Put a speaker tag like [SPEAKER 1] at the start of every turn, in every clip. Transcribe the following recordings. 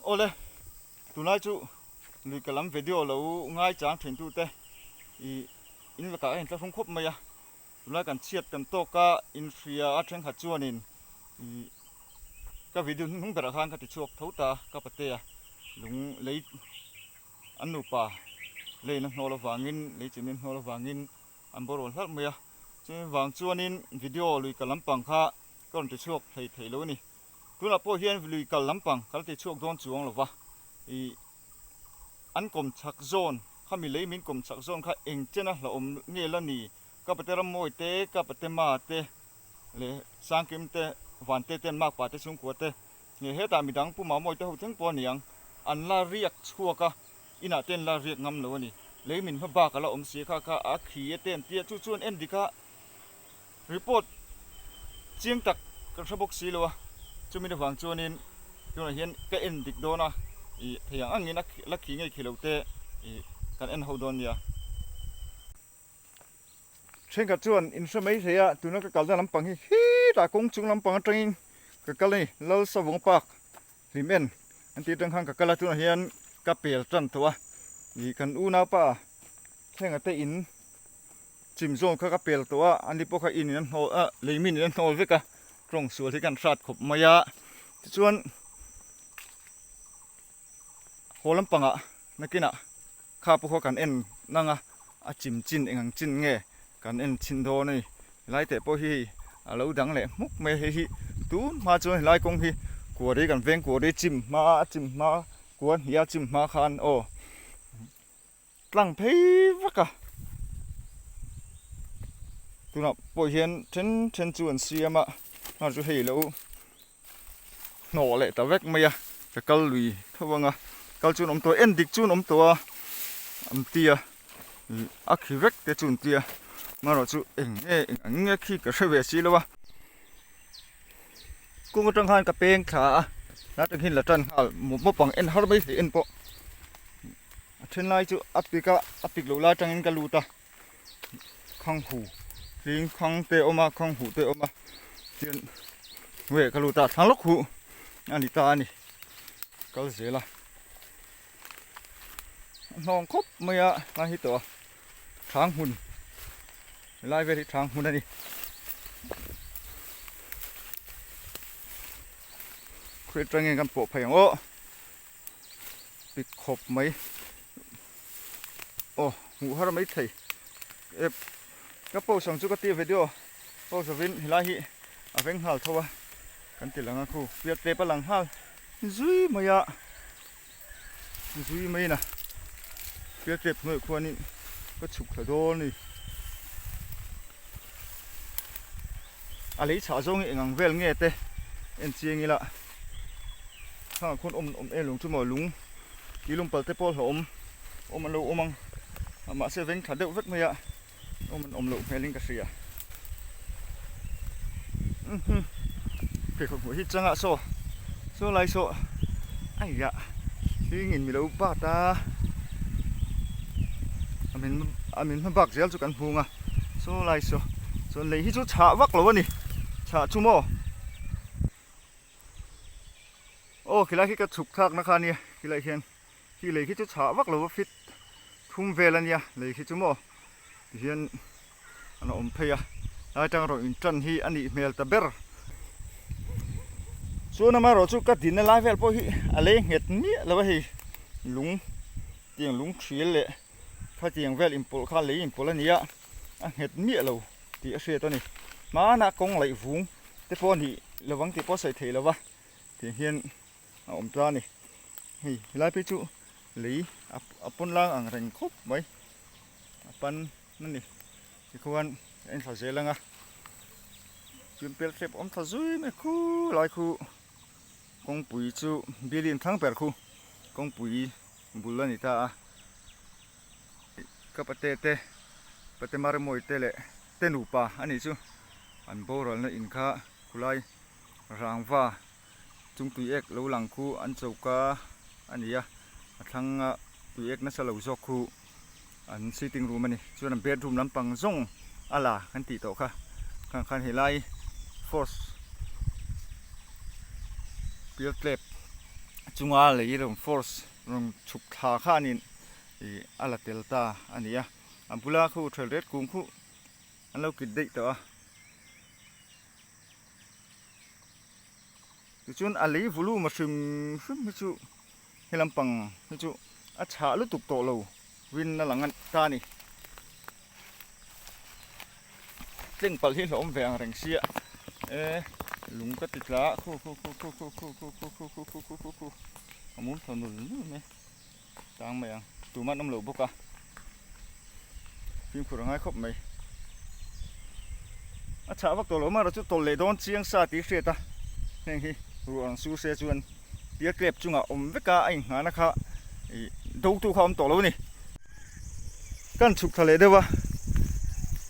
[SPEAKER 1] Awle, tunlai chu lui ka lam video lo ngaichang thin tute ih in lakah a inthlahrung khawp mai a, tunlai kan chhiat kan tawk a inhria a thenkhat chuanin ih ka video hnuhnung berah khan ka ti chhuak tho ta ka patea lung lei an nupa leina hnawl avangin lei chimin hnawl avangin an borual hlauh mai a, chumi vang chuanin video lui kal lampang kha ka rawn ti chhuak thei thei lo a ni. Tunah pawh hian lui kal lampang ka la ti chhuak dawn chuang lo va, ih an kawm chak zawn khami lei min kawm chak zawn kha eng chena hlauhawm nge la ni, ka pate Rammawi te, ka pate Ma te leh Sangkim te, Vante te an makpa te chhungkua te nge hetah midang Pu Mamawi te ho thleng pawh a ni ang, an la riak chhuak a. Inah te an la riak ngam lo a ni. Lei min hma bak a la awm si kha kha a khi a te an tia chu chuan en dik a report chiang tak kan hre bawk si lo a chumi avang chuanin tunah hian ka en dik dawn a ih thei ang angin a la khi ngei khi lo te ih kan en ho dawn nia. Thenkhat chuan in hre mai hle a tuna ka kalna lampang hi hetah kawng chung lampang atangin ka kal a ni Lalsavunga park Hlim en an tih atang khan ka kal a tunah hian ka pel tan tawh a ih kan unaupa thlenga te in chim zawn kha ka pel tawh a ani pawh kha in in a hnawl a lei min in a hnawl vek a tawng sual hi kan hrat khawp mai a tichuan haw lampangah nakinah Kha pawh kha kan en nang a, a chim chin eng ang chin nge kan en chhin dawn a ni. Helai teh pawh hi hei a lo dang leh hmuk mai a, hei hi tun hma chuan helai kawng hi kuari kan veng kuari chim hma a chim hma kua hnih a chim hma khan aw tlang phei vak a. Tunah pawh hian then then chu an siam a, hnar chu hei lo. hnawh leh ta vek mai a ka kal lui tho ang a kal chu an awm tawh a en dik chu an awm tawh a an ti a ih a khi vek te chu an ti a amaherawh chu eng nge eng ang nge khi ka hre ve si lo a kawng atang khan ka peng thla a tlai atang hian la tan nghal mawp mawp ang en har mai thei en pawh a then lai chu a pik a a pik loh lai atangin ka lut a. Khanghu hling khang te a awm a khanghu te a awm a chuan hnuaiah ka lut a thlang lawk huh a ni ta a ni kal zel a a hnawng khawp mai a lai hi tawh a thang hmun helai vel hi thang hmun a ni khawi atangin kan pawh phei ang aw pik khawp mai. Aw hmuh har mai thei ep ka post ang chu ka tia video post lovin helai hi a veng nghal tho a kan ti lang a khu pial tep a lang nghal zui mai a zui mai in a pial tep hnuaiah khuanin ka chhuk thla dawn a ni a lei chhah zawng hi eng ang vel nge te en chiang ila thlang ah khuan awm awm em lung chu maw lung. Tih lum pal te pawh hlauhawm awm an lo awm ang mahse veng tha deuh vek mai a awm an awm loh hmel in ka hria pheikhawk hmuh hi changah saw saw lai saw aiah hling in milo bat a a min a min hma bak zel chu kan hmung a saw lai saw chuan lei hi chu chhah vak lo a ni chhah chu maw. Aw khilai khi ka chhuk thlak na kha ania khilai hian khi lei khi chu chhah vak lo va fit thum vel ania lei khi chu maw tihian an awm phei a lai atang erawh in tan hi a nih hmel ta ber chuan amaherawh chu ka dinna lai vel pawh hi a lei nghet miah lo a hei lung tiang lung thil leh khatiang vel inpawlh kha lei inpawlh a ni a a nghet miah lo tih a hriat a ni hmanah kawng laih vung te pawh a nih lovang tih pawh a sawi theih lo va tih hian a awm ta a ni hei helai phei chu lei a pawn lang ang reng khawp mai a pan a ni tikhuan a en thla zel ang a chuan pel thlep awm thla zui mai khu lai khu kawngpui chu building thlang ber khu kawngpui bul a ni ta a ka pate te pate Marimawi te leh te nupa a nih chu an boralna in kha khulai rangva chung tui ek lo lang khu an choka a ni a a thlang a tui ek nasa lo zawk khu an sitting room a ni chuan an bedroom lampang zawng a la kan tih tawh kha khang khan helai force pial tlep. chunga lei rawn force rawn chhuk thla khanin ih a la tel ta a ni a, a bula khu ṭhel ret kung khu an lo kit daih tawh a. Tichuan a lei volume a hrim hrim hi chu he lampang hi chu a chhah lutuk tawh lo rin a lang ta a ni. Tleng palh hi hlauhawm ve ang reng sia e lung ka ti tla khu khu khu khu khu khu khu khu khu khu khu khu khu khu a mum thaw nul nul mai tang mai ang tumah an awm lo bawk a fimkhur a ngai khawp mai a chhah vak tawh lo amaherawh chu tawlh leh dawn chiang sa tih hriat a heng hi ruah ang sur se chuan pial tlep chungah awm vek a a inghahna kha ih do tu kha a awm tawh lo a ni. Kan chhuk thla leh deuh a,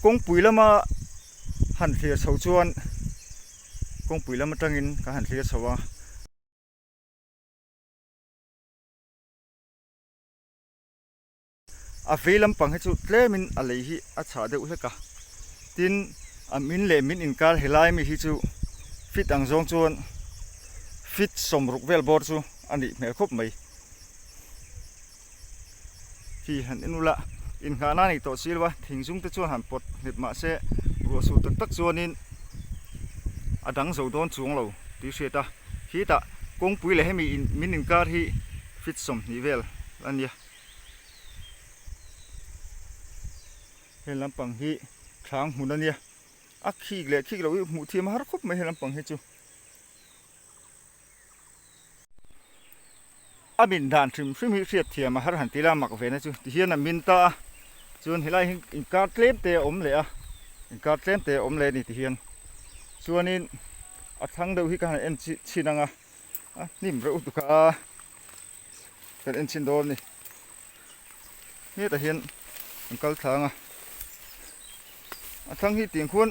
[SPEAKER 1] kawngpui lama han thlir chho chuan kawngpui lam atangin kan han thlir chho a. A vei lampang hi chu tlemin a lei hi a chhah deuh hlek a, tin a min leh min inkar helai mi hi chu fit ang zawng chuan fit 60 vel bawr chu a nih hmel khawp mai. Hi han en ula inngahna a nei tawh si lo a, thing zung te chuan han pawt nghet mah se ruah sur tak tak chuanin a dang zo dawn chuang lo tih hriat a, khitah kawngpui leh hemi in min inkar hi fit 20 vel a nia. Heng lampang hi thlang hmun a nia, a khik leh khik loh hi hmuh thiam a har khawp mai he lampang hi chu. A min dan hrim hrim hi hriat thiam a har han ti la mak ve na chu tihian a min ta a chuan helai hi inkar tlem te a awm leh a inkar tlem te a awm leh a ni tihian chuanin a thlang deuh hi ka han en chhin ang a a hnim reuh tuk a kan en chhin dawn a ni hetah hian an kal thlang a a thlang hi tiang khuan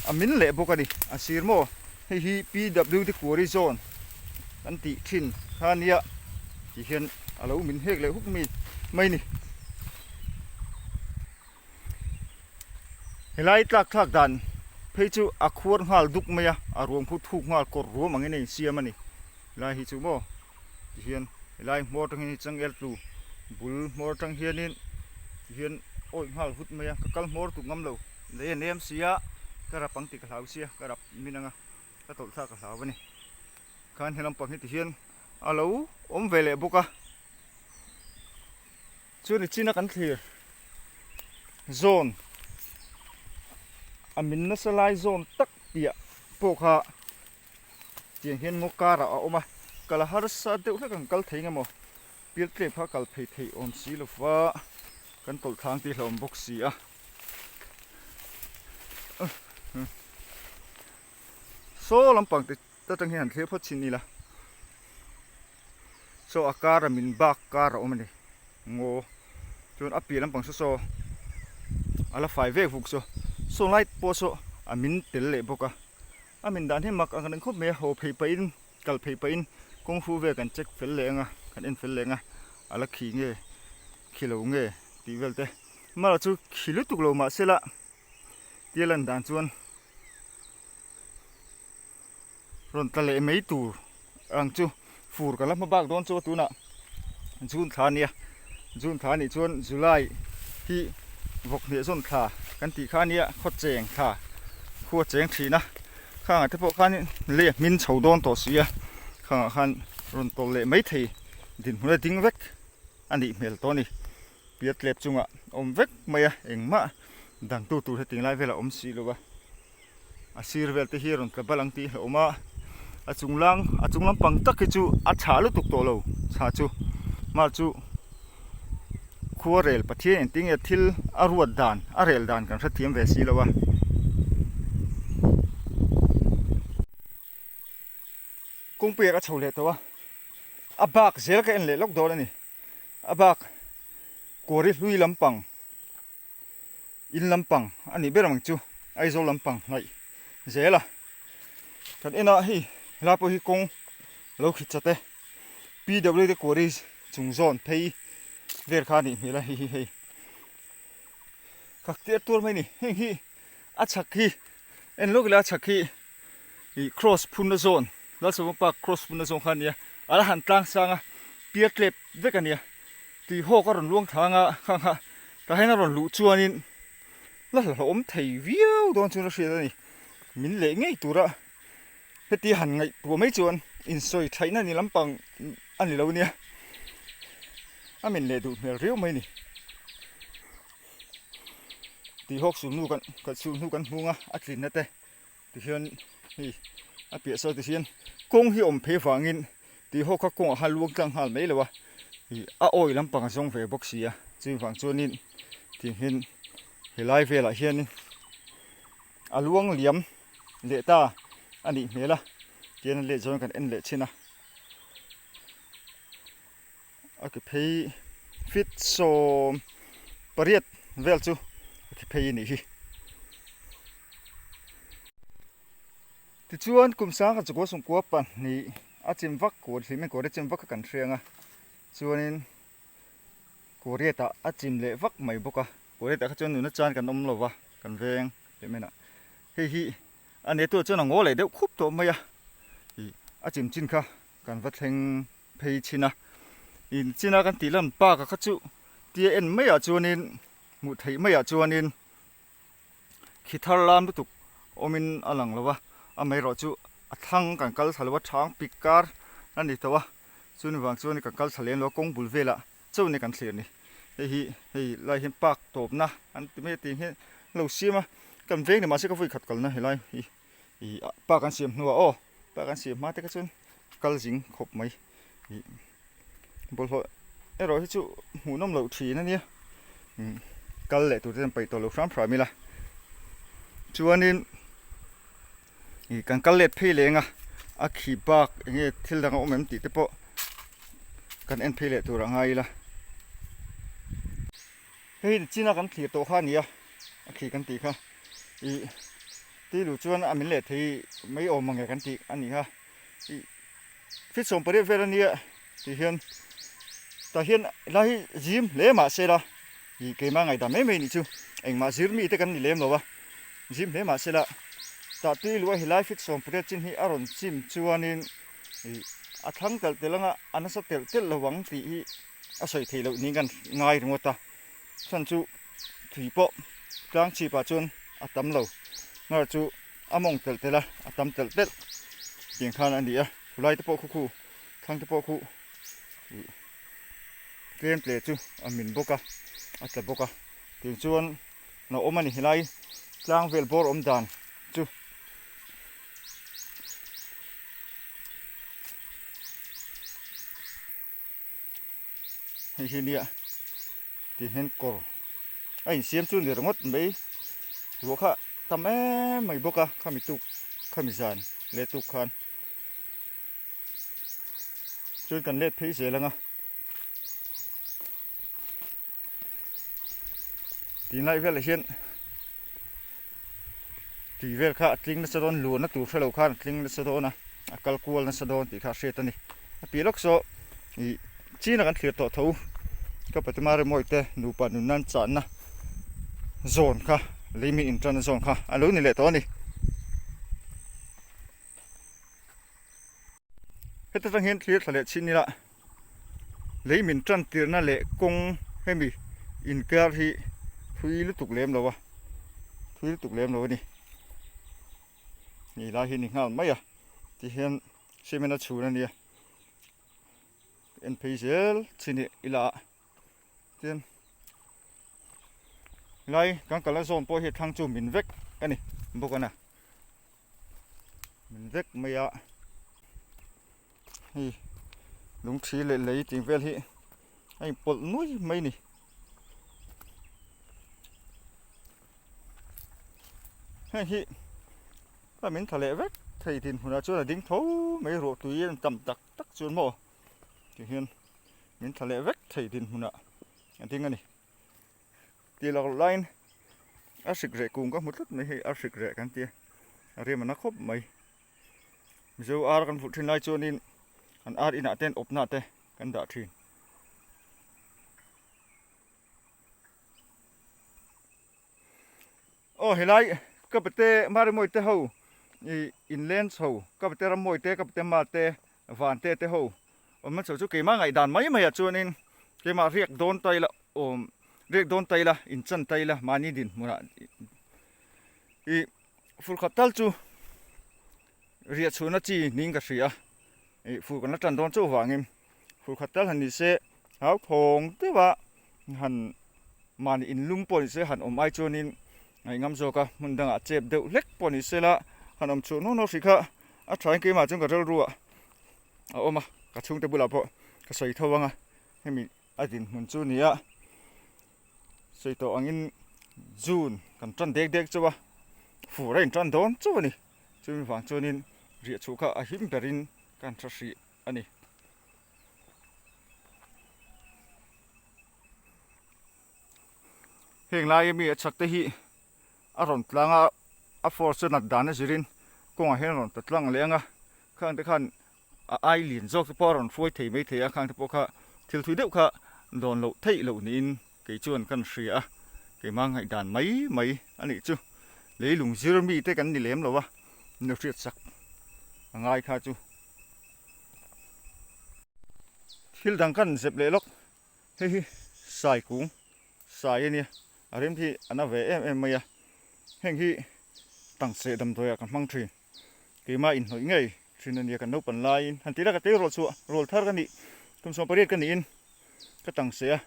[SPEAKER 1] a min leh bawk a ni a sir maw hei hi PWD quarry zone kan tih thin kha ania ti hian a lo min hek leh huk mai mai ni helai tlak thlak dan phei chu a khuar nghal duk mai a a ruam khu thuk nghal kawr ruam angin a insiam a ni helai hi chu maw. Tihian helai hmawr atang hian changel tlu bul hmawr atang hianin tihian awih nghal hut mai a ka kal hmawr tuk ngam lo lei a nem sia ka rap ang tih ka hlau sia ka rap min anga ka tawlh thlak ka hlau a ni khan he lampang hi tihian a lo awm ve leh bawk a chuan i china kan thlir zawn a min nasa lai zawn tak piah pawh kha. Tiang hian ngaw karah a awm a, kal a harsa deuh hlek ang kal thei emaw pial tlem kha kal phei theih awm si lo va kan tawlh thlang tih hlauhawm bawk si a. Saw lampang te atang hian han thlir phawt chhin ila saw a kara min bak kar a awm a ni ngaw chuan a piah lampang saw saw a la fai vek vuk saw saw lai pawh saw a min tel leh bawk a. A min dan hi mak ang reng khawp mai a, haw phei pahin kal phei pahin kawng fu vel kan check fel leh ang a, kan en fel leh ang a, a la khi nge khi lo nge tih vel te. Amaherawh chu khi lutuk lo mah sela tia lan dan chuan rawn tla leh mai tur ang chu fur kan la hma bak dawn chu a tunah June thla a nia, June thla anih chuan July hi vawk hniah zawn thla kan tih kha a nia khaw cheng thla khua cheng thin a khangah te pawh khanin lei a hmin chho dawn tawh si a khangah khan rawn tawlh leh mai thei dinhmun a ding vek a nih hmel tawh a ni pial tlep chungah awm vek mai a engmah dangtu tur heti lai velah awm si lo va. A sir vel te hi a rawn tla bal ang tih a awm a a chung lang a chung lampang tak hi chu a chhah lutuk tawh lo chhah chu mar chu khua rel Pathian engtin nge thil a ruat dan a rel dan kan hrethiam ve si lo a. Kawngpui ah ka chho leh tawh a a bak zel ka en leh lawk dawn a ni a bak kawri hlui lampang. In lampang a nih ber ang chu Aizawl lampang hnaih zel a kan en a hei helai pawh hi kawng lo khit chat e PWD quarry chung zawn phei vel kha a nih hmel a hei hi hei kak tir tur mai a ni heng hi a chhak hi en lawk ila a chhak hi ih cross phunna zawn Lalsawma park cross phunna zawn kha a nia. A la han tlang sang a, pial tlep vek a nia. Tui hawk a rawn luang thla anga khang kha tah hian a rawn luh chuanin la hlauhawm thei viau dawn chuan a hriat a ni. Min leh ngei tura heti han ngaihtuah mai chuan insawi thaihna ni lampang a ni lo nia. A min leh duh hmel riau mai a ni. Tui hawk sulhnu kan sulhnu kan hmung a, a tlinna te. Tihian hei a piah sawi tihian kawng hi awm phei vangin tih ho kha kawngah khan luang tlang nghal mai lo a ih a awi lampang a zawng ve bawk si a chuvang chuanin tianghian helai velah hianin a luang liam leh ta a nih hmel a tihian a let zawng kan en leh thin a a ke phei feet 18 vel chu a ke phei a nih hi. Tichuan kum sangkhat chukua sawmkua pahnih a chim vak kual hlim in kawr a chim vak kha kan hriang a chuanin kawriat ah a chim leh vak mai bawk a kawriat ah kha chuan nuna chan kan awm lo va kan veng leh men ah hei hi a netu ah chuan a ngaw leh deuh khup tawh mai a ih a chim chin kha kan va thleng phei chin a in china kan tih lan park ah kha chu tia en mai ah chuanin hmuh theih mai ah chuanin khi thar lam lutuk awmin a lang lo a amaherawh chu a thlang kan kal thla lo a thang pik kar a ni tawh a chumi vang chuan kan kal thla lem lo a kawng bul velah chauh ni kan thlir ni hei hi hei lai hian park tawpna an ti mai a tih hian lo siam a kan veng ni mahse ka vawi khat kalna helai hi ih park an siam hnuah aw park an siam hma te kha chuan kal zing khawp mai ih bawlhhlawh erawh hi chu hmuhnawm loh thin a nia kal leh tur te chuan paih tawh lo hram hram ila chuanin ih kan kal let phei leng a a khi bak eng nge thil dang a awm em tih te pawh kan en phei leh tur a ngai ila hei hi china kan thlir tawh kha a ni a a khi kan tih kha ih tui luh chuan a min leh thei mai awm ang e kan tih a ni kha ih. Feet 18 vel a nia tih hian tah hian helai hi zim hle mah se la ih keimah ngaihdan mai mai nih chu engmah zir mi te kan ni lem lo a zim hle mah se la tah tui luh a helai feet 18 chin hi a rawn chim chuanin ih a thlang telh telh anga a nasa telh telh lo ang tih hi a sawi theih loh niin kan ngai ringawt a chhan chu tui pawh tlang chhip ah chuan a tam lo nghar chu. A mawng telh telh a, a tam telh telh tiang khan a ni a, khulai te pawh khu khu thlang te pawh khu ih tlem tle chu a min bawk a, a tla bawk a, tiang chuan a awm a ni helai tlang vel bawr awm dan chu. Hei hi nia tih hian kawr a insiam chu ni ringawt mai ruah kha tam em mai bawk a khami tuk khami zan leh tuk khan chuan kan let phei zel ang a tinlai velah hian tui vel kha a tling nasa dawn luahna tur hrelo khan a tling nasa dawn a a kal kual nasa dawn tih kha a hriat a ni a piah lawk saw ih china kan thlir tawh tho ka patima rimawi te nupa nun nan chahna zawn kha lei min intanna zawn kha a lo ni leh tawh a ni. Heta tang hian thlir thla leh chhin ila lei min tan tirna leh kawng hemi inkar hi thui lutuk lem lo a thui lutuk lem lo a ni ni lai hi ni nghal mai a tihian cement a chhun a nia en phei zel chhin ila tin lai kan kalna zawn pawh hi thlang chu min vek a ni bawk a na. Min vek mai a hei lungthi leh lei tih vel hi a inpawlh nuai mai a ni heng hi a min tha leh vek thei dinhmunah chuan a ding tho mai ruah tui an tam tak tak chuan maw tihian min tha leh vek thei dinhmunah a ding a ni. Tih lak loh laiin a hrik reh kung ka hmu tlat mai hei a hrik reh kan tia a rem a na khawp mai mizo ar kan vulh thin lai chuanin an ar inah te an awpna te kan dah thin. Aw helai ka pate Marimawi te ho ih inlen chho ka pate Rammawi te ka pate Ma te Vante te ho. Awm a chho chu keimah ngaihdan mai mai ah chuanin keimah riak dawn ta ila awm riak dawn ta ila inchan ta ila mahni dinhmunah ih fur khat tal chu riah chhuahna chi niin ka hria a ih fur kan la tan dawn chauh vangin fur khat tal han ni se hlauthawng deuh a han mahni inlum pawh ni se han awm ai chuanin ngaihngam zawk a hmun dangah chep deuh hlek pawh ni se la han awm chhuah nawk nawk hrih kha a thain keimah chuan ka rilru ah a awm a ka chhungte bulah pawh ka sawi tho ang a hemi a dinhmun chu ni a sawi tawh angin June kan tan dek dek chauh a fur a intan dawn chauh a ni chumi vang chuanin riah chhuh kha a him berin ka han tha hrih a ni. Heng laia mi a chak te hi a rawn tlang a a force a nat dan a zirin kawngah hian a rawn ta tlang leh ang a khang te khan a ai lian zawk te pawh a rawn hruai thei maithei a khang te pawh kha thil thui deuh kha dawn loh theih loh niin kei chuan kan hria a keimah ngaihdan mai mai a nih chu leilung zir mi te kan ni lem lo a nu hriat sak a ngai kha chu thil dang kan zep leh lawk. Hei hi sai kung sai a nia a rem hi a na ve em em mai a heng hi tangcheh damdawi ah ka hmang thin keimah inhnawih ngei thin a nia kan naupan laiin han tih la ka tei rual chhuah rual thar ka nih kum 18 ka niin ka tangcheh a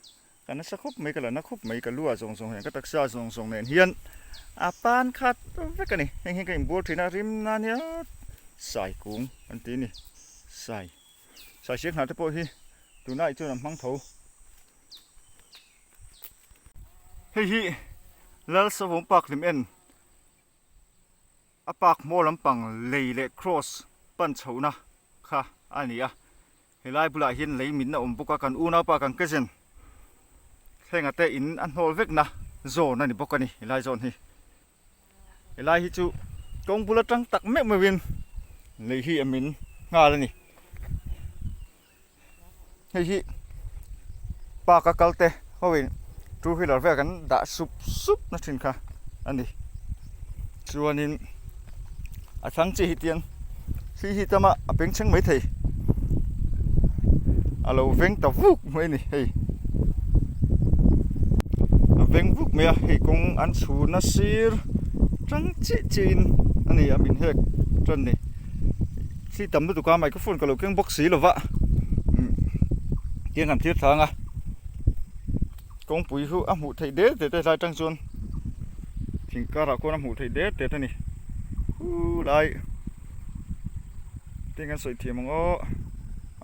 [SPEAKER 1] ka nasa khawp mai ka la na khawp mai ka lu ah zawng zawng hian ka taksa zawng zawng nen hian a pan khat vek a ni heng hian ka inbual thin a rim na nia sai kung an ti a ni sai. Saisiak hna te pawh hi tunah hi chuan an hmang tho. Hei hi Lal Savawm Park hlim en a park hmaw lampang lei leh cross pan chhohna kha a ni a. Helai bulah hian lei mitna awm bawk a, kan unaupa kan cousin Thlenga te in a hnawl vekna zawn a ni bawk a ni helai zawn hi. Helai hi chu kawng bul atang tak meuh meuhin lei hi a min nghal a ni. Hei hi park a kal te hoin two wheeler vel kan dah sup sup na thin kha a ni. Chuanin a thlang chi hi tiang thli hi tama a beng chheng mai thei a lo veng ta vuk mai a ni hei a veng vuk mai a hei kawng an chhun a sir tang chiah chiah in a ni a min hek tan ni thli tam lutuk a microphone ka lo keng bawk si lova tiang kan thlir thlang a. Kawngpui chu a hmuh theih det det a helai atang chuan thing karah khuan a hmuh theih det det a ni hu lai te kan sawi thiam ang aw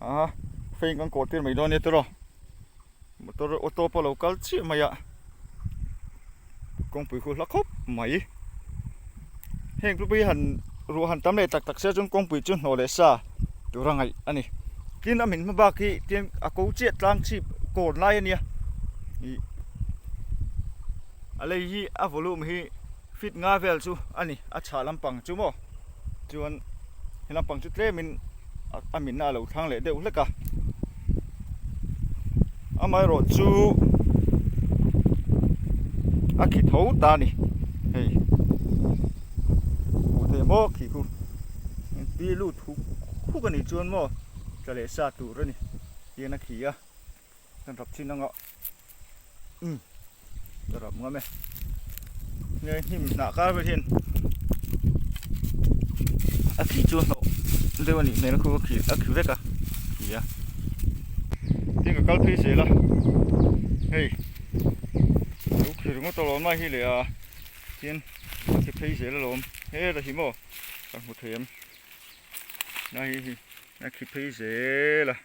[SPEAKER 1] a feng kan kawh tir mai dawn nia tiraw motor auto pawh a lo kal chiah mai a kawngpui khu hla khawp mai heng chu pawh hi han ruah han tam leh tak tak se chuan kawngpui chu hnawh leh sa tur a ngaih a ni tin a min hma bak hi tin a ko chiah tlang chhip kawn lai a nia ih a lei hi a volume hi feet nga vel chu a ni a chhah lampang chu maw chuan he lampang chu tlemin a mitna a lo thlang leh deuh hlek a amaherawh chu a khi tho ta a ni hei hmuh theih maw khi khu pi lut huk huk a nih chuan maw tla leh sa tur a ni tiang a khi a. Kan rap chin anga umm ka rap ngam e nge hnim hnah kar vel hian a khi chu hnawh deuh a nih hmel a khu a khi a khi vek a khi a tin ka kal phei zel a hei lo khi ringawt alawm a hi leh a tin a khi phei zel alawm heta hi maw ka hmu thei em a hi hi a khi phei zel a.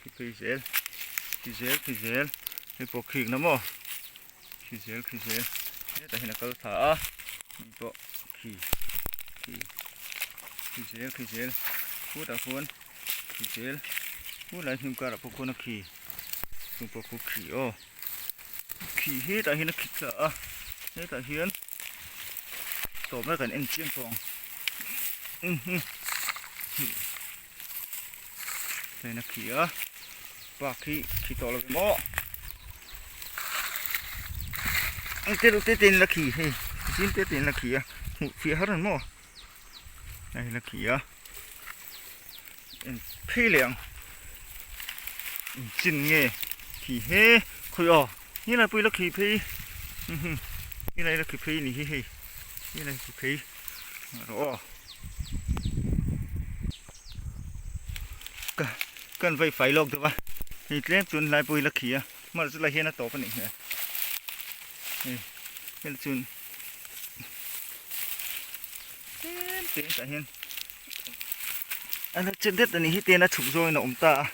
[SPEAKER 1] Khi phei zel khi zel khi zel hei pawh khik na maw khi zel khi zel hetah hian a kal thla a hei pawh khi khi khi zel khi zel khutah khuan khi zel khulai hnim karah pawh khuan a khi chung pawh khu khi aw khi hetah hian a khi thla a hetah hian tawpna kan en chiang tawh ang Heng a khi a park hi khi tawh lo maw ang te te te in la khi hei zim te te in la khi a hmuh fiah har an maw hei la khi a en phei leh ang. Engchin nge khi he khawi aw helai pawh hi la khi phei helai la khi phei a ni hi hei helai khi phei rawh aw ka kan vai fai lawk deuh a hei tlem chuan helai pawh hi la khi a hmanah chu lai hian a tawp a nih hmel hei helai chuan tlem te tah hian a la che det a nih hi ten a chhuk zawngin a awm ta a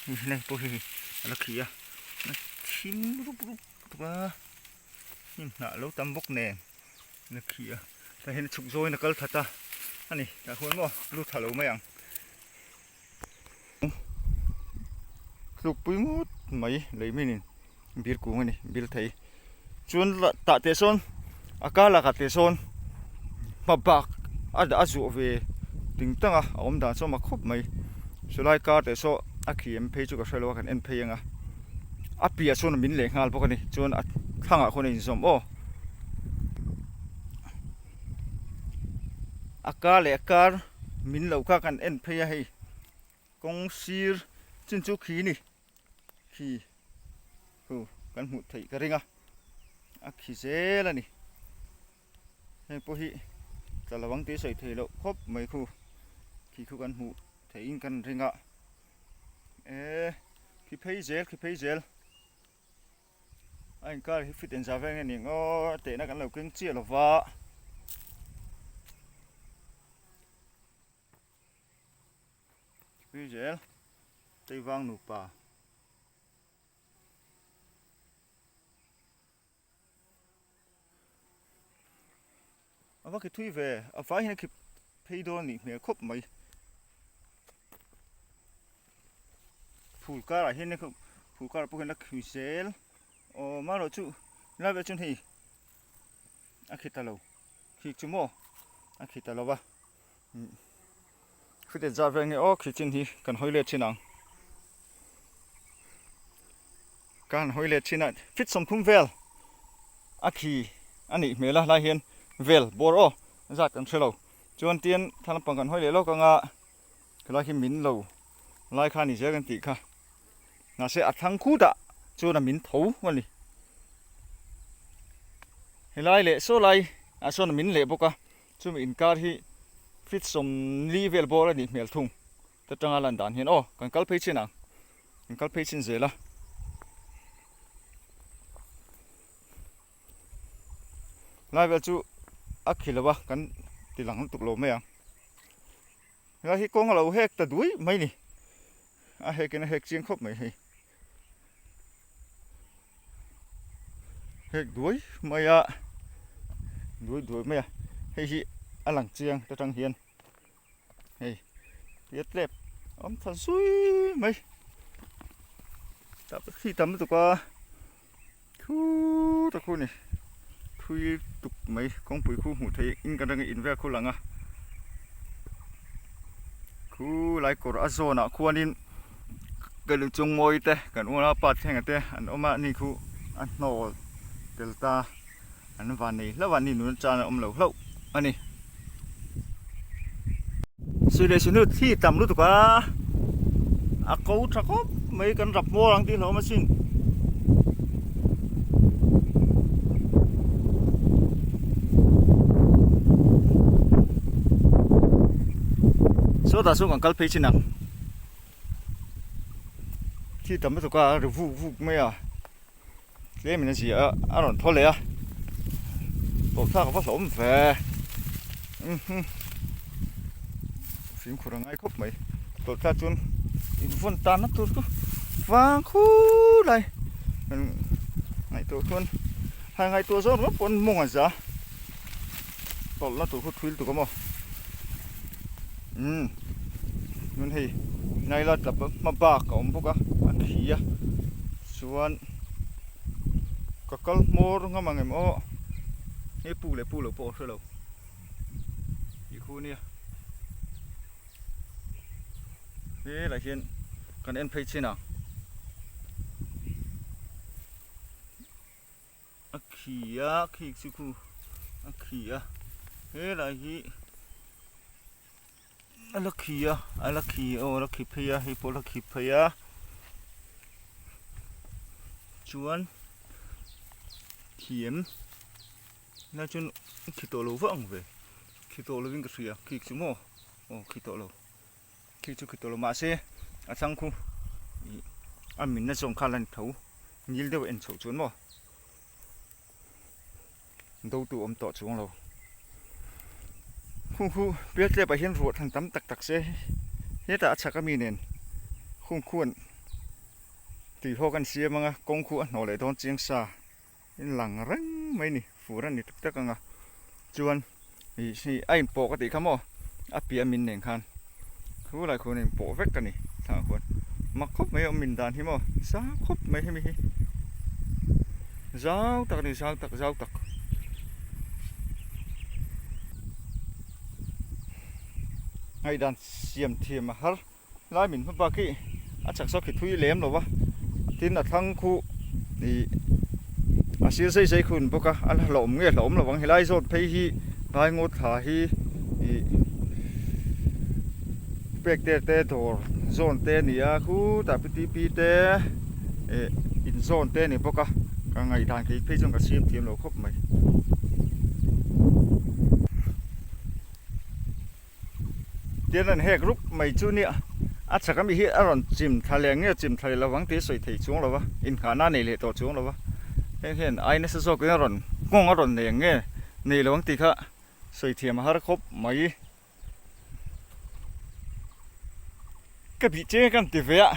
[SPEAKER 1] hei helai pawh hi a la khi a a thim rup rup bawk a hnim hnah lo tam bawk nen a la khi a tah hian a chhuk zawngin a kal that a a ni tah khuan maw lut tha lo mai ang tlukpui ngawt mai lei minin bir kung a ni bir thei chuan tah teh sawn a kar lakah teh sawn hma bak a dah a zuah ve ting tang a a awm dan sawn mak khawp mai chulai kar teh saw a khi em phei chu ka hre lo a kan en phei ang a a piah sawn min leh nghal bawk a ni chuan a thlangah khawn a inzawm aw a kar leh a kar min lo kha kan en phei a hei kawng sir chin chu khi a ni khi hu kan hmuh theih ka ring a a khi zel a ni heng pawh hi tla lo ang tih sawi thei loh khawp mai khu khi khu kan hmuh theihin kan ring a eee khi phei zel khi phei zel. A inkar hi fit engzah vel nge ni ang aw a tehna kan lo keng chiah lo va. Thui zel Teivang nupa. A va khi thui ve a vai hian a khi phei dawn a nih hmel khawp mai phul karah hian phul karah pawh hian a khi zel aw marawh chu helai velah chuan hei a khi ta lo khi chu maw a khi ta lo va khute zat vel nge aw khi chin hi kan hawi let thin ang ka han hawi let thin a fit 30 vel a khi a nih hmel a lai hian vel bawr aw zat kan hre lo chuan tian thla lampang kan hawi leh lawk anga helai hi min lo lai kha a ni zel kan tih kha mahse a thlang khutah chuan a min tho a ni helai leh saw lai ah sawn a min leh bawk a. Chumi inkar hi feet 40 vel bawr a nih hmel thung ta tanga lan dan hian aw kan kal phei chin ang kan kal phei chin zel a. Lai vel chu a khi lo a kan ti lang lutuk lo mai ang. Helai hi kawng a lo hek ta duai mai ni a hek in a hek chiang khawp mai hei. Hek duai mai a duai duai mai a hei hi a lang chiang ta tang hian hei piat lep a awm tha zui mai tah khi tam lutuk a thu ta khu ni thui tuk mai kawngpui khu hmuh theih in kan reng in vel khu lang a khu lai kawr a zawn ah khuanin ka lu chung mawi te kan unau pa thlenga te an awm a ni khu a hnawl tel ta an van nei hlauh a ni nuna chan a awm lo hlauh a ni. Sui leh sunu thli tam lutuk a a ko tha khawp mai kan rap hmawr ang tih hlawm asin. Sawtah sawn kan kal phei chin ang thli tam lutuk a a ri vuk vuk mai a. Tlem in a zia a a rawn thaw leh a tawlhthlak a va hlawm ve fimkhur a ngai khawp mai tawlhthlak chuan in vawn tan na tur chu vang khur lai ngaihtuah chuan han ngaihtuah zawk ringawt pawn mawng a za tawlhna tur khu thil tuk a maw umm chuan hei naila tla hma bak a awm bawk a a khi a chuan ka kal hmawr ngam ang em aw hei puk leh puk loh pawh ka hre lo tih khu nia helai hian kan en phei chin ang. A khi a khi chu khu a khi a helai hi a la khi a a la khi aw a la khi phei a hei pawh a la khi phei a. Chuan thiam lai chuan khi tawh lo vak ang ve khi tawh lovin ka hria khi chu maw aw khi tawh lo khi chu khi tawh lo mahse a chang khu ih a minna zawng kha la ni tho ngil deuh en chhoh chuan maw do tu awm tawh chuang lo khung khu pial tlep ah hian ruah than tam tak tak se hetah a chhak ami nen khung khuan tui haw kan siam anga kawng khu a hnawh leh dawn chiang sa in lang reng mai ni fur a ni tak tak anga chuan ih hei a inpawh ka tih kha maw a piah min nen khan thu lai khuan a inpawh vek a ni thlang ah khuan mak khawp mai a awm min dan hi maw zau khawp mai hemi hi zau tak a ni zau tak zau tak. Ngaihdan siam thiam a har. Lai min hmu bak hi a chak zawk hi thui lem lo va, tin a thlang khu ih a sir zai zai khun bawk a, a la hlauhawm nge hlauhawm lo ang helai zawt phei hi vai ngawt thla hi ih pek te te dawr zawn te a ni a khutah pi ti pi te ih in zawn te a ni bawk a ka ngaihdan kei phei chuan ka siam thiam lo khawp mai. Tian an hek rup mai chu nia a chhak ami hi a rawn chim thla leh nge chim thla leh lovang tih a sawi thei chuang lo va inngahna a nei leh tawh chuang lo va heng hian ai nasa zawkin a rawn nghawng a rawn nei ang nge nei lovang tih kha sawi thiam a har khawp mai. Ka bih chiang ka ti ve a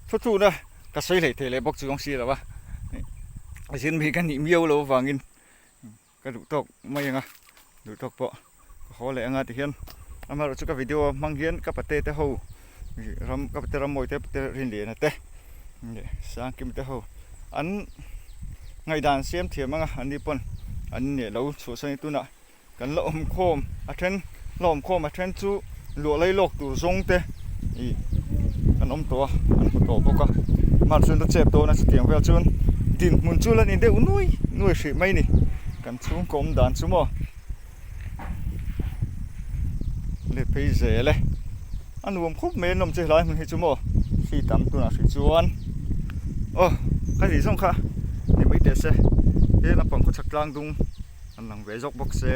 [SPEAKER 1] thuthlukna ka sawi hlei thei leh bawk chuang si lo va a zin mi ka nih miau loh avangin. Ka duh tawk mai ang a, duh tawk pawh ka haw leh ang a tihian amaherawhchu ka video hmang hian ka pate te ho ram ka pate rammawi te pate rinliana te leh sangkima te ho an ngaihdan siam thiam ang a an ni pawn an neh lo chhuahsan hi tunah kan la awm khawm a then la awm khawm a then chu luah lai lawk tur zawng te ih an awm tawh a an hmu tawh bawk a hmar chuan a chep dawn a chutiang vel chuan dinhmun chu la ni deuh nuai nuai hrih mai a ni kan chhungkaw awm dan chu maw leh phei zel e a nuam khawp mai a nawm chu helai hmun hi chu maw hri tam tunah hrih chuan aw ka tih zawng kha ni mai teh se he lampang khaw chhak tlang dung an lang ve zawk bawk se.